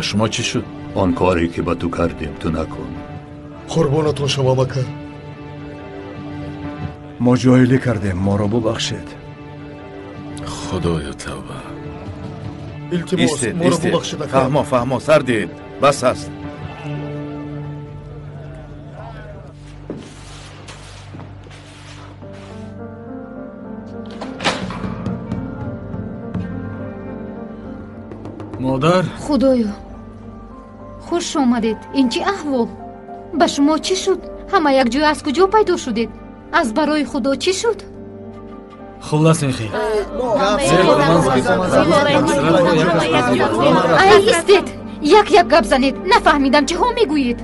Ба шумо чӣ шуд? Он коре ки ба ту кардем, ту накун. Қурбонатон шавам, ака. Мо ҷоҳилӣ кардем, моро бубахшед. Худоё, тавба. Илтимос, моро бубахшед, ака. Фаҳмо, фаҳмо, сар диҳед, бас аст. Модар. Худоё, хуш омадед. Ин чӣ аҳвол? Ба шумо чӣ шуд? Ҳама якҷоя аз куҷо пайдо шудед? Аз барои Худо чӣ шуд? Хуллас, ин хел. Ай, истед, як як гап занед. Нафаҳмидам, чиҳо мегӯед.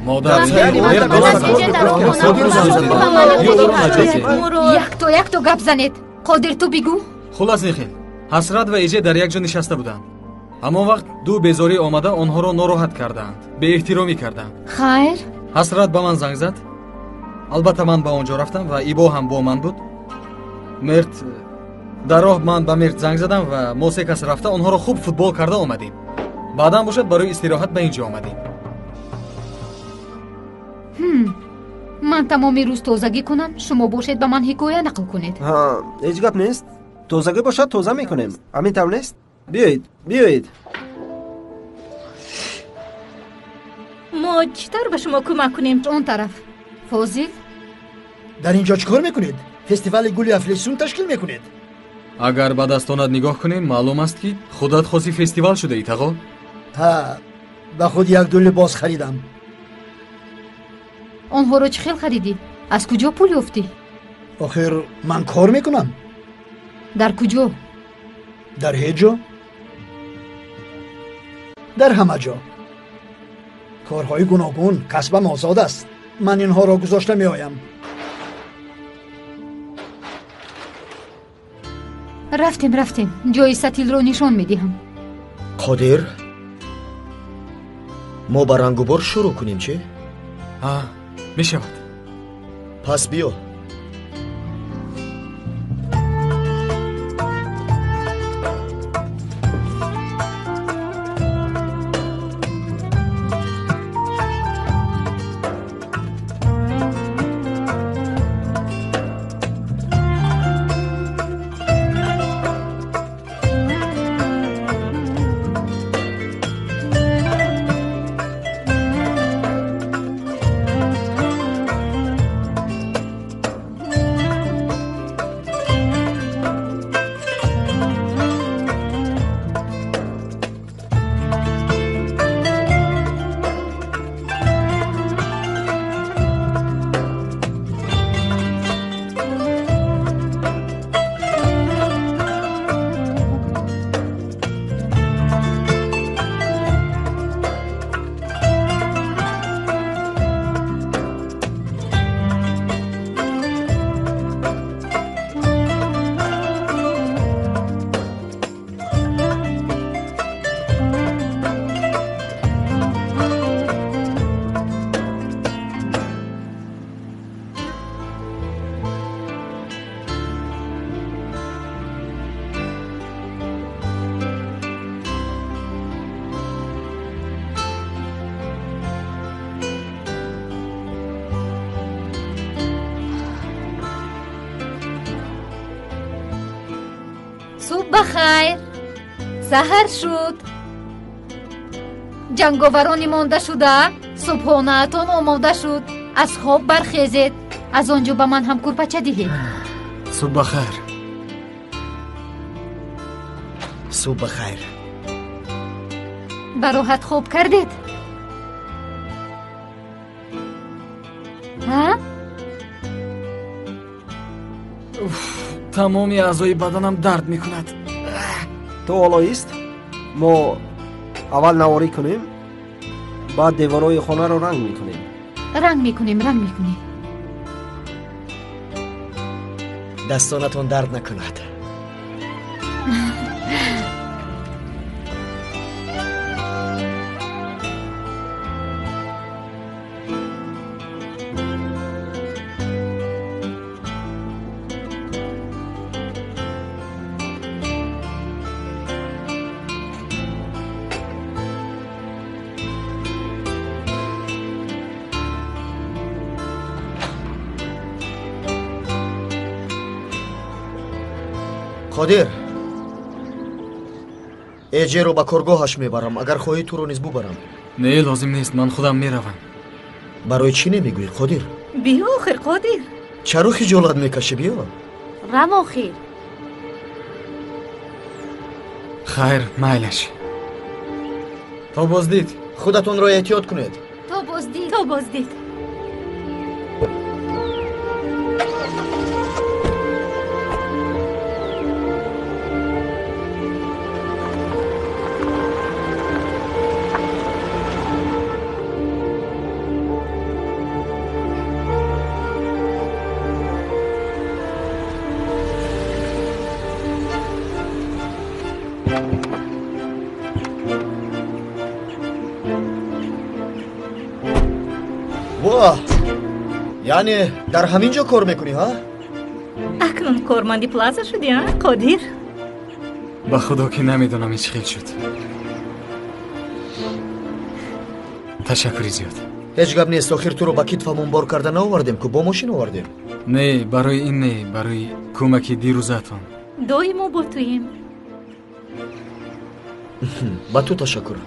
Якто якто гап занед. Қодир, ту бигӯ. Хуллас, ин хел. Ҳасрат ва Эже дар як ҷо нишаста буданд. Ҳамон вақт ду безорӣ омада онҳоро нороҳат кардаанд, беэҳтиромӣ кардаанд. Хайр. Ҳасрат ба ман занг зад. Албатта, ман ба он ҷо рафтам ва Ибо ҳам бо ман буд. Мерт дар роҳ ман ба Мерт занг задам ва мо се кас рафта онҳоро хуб футбол карда омадем. Баъдан бошад, барои истироҳат ба ин ҷо омадем. Ман тамоми рӯз тозагӣ кунам, шумо бошед ба ман ҳикоя нақл кунед. Ҳеҷ гап нест. Тозагӣ бошад, тоза мекунем. Ҳамин тавр нест? Биёед, биёед. Мо чӣ тавр ба шумо кӯмак кунем? Он тараф. Фозил? Дар ин ҷо чӣ кор мекунед? Фестивали гули афлесун ташкил мекунед? Агар ба дастонат нигоҳ кунем, маълум аст, ки худат хоси фестивал шудаӣ, тағо. Ҳа, ба худ як ду либос харидам. Онҳоро чӣ хел харидӣ? Аз куҷо пул ёфтӣ? Охир ман кор мекунам. Дар куҷо? Дар ҳеҷ ҷо. Дар ҳама ҷо. Корҳои гуногун, касбам озод аст. Ман инҳоро гузошта меоям. Рафтем, рафтем. Ҷои сатилро нишон медиҳам. Қодир, мо ба рангубор шурӯъ кунем, чӣ? Ҳа, мешавад. Пас биё. Субҳ ба хайр. Саҳар шуд. Ҷанговарони монда шуда, субҳонаатон омода шуд. Аз хоб бархезед. Аз он ҷо ба ман ҳам курпача диҳед. Субҳ ба хайр. Субҳ ба хайр. Ба роҳат хоб кардед? Ҳа? Тамоми аъзои баданам дард мекунад. То ҳоло ист? Мо аввал наворӣ кунем, баъд деворҳои хонаро ранг мекунем. Ранг мекунем, ранг мекунем. Дастонатон дард накунад. Қодир, Эҷеро ба коргоҳаш мебарам. Агар хоҳӣ, туро низ бубарам. Не, лозим нест, ман худам меравам. Барои чӣ намегӯӣ, Қодир? Биё охир, Қодир. Чаро хиҷолат мекашӣ? Биё. Рав охир. Хайр, майлаш. То боздид. Худатонро эҳтиёт кунед. То боздид. То боздид. Яъне дар ҳамин ҷо кор мекунӣ, ҳа? Акнун корманди плаза шудӣ, а, Қодир? Ба худо ки намедонам ҳеҷ хел шуд. Ташаккури зиёд. Ҳеҷ гап нест, охир туро ба китфамон бор карда наовардем ку, бо мошин овардем. Не, барои ин не, барои кӯмаки дирӯзаатон. Доимо бо туем. Ба ту ташаккур.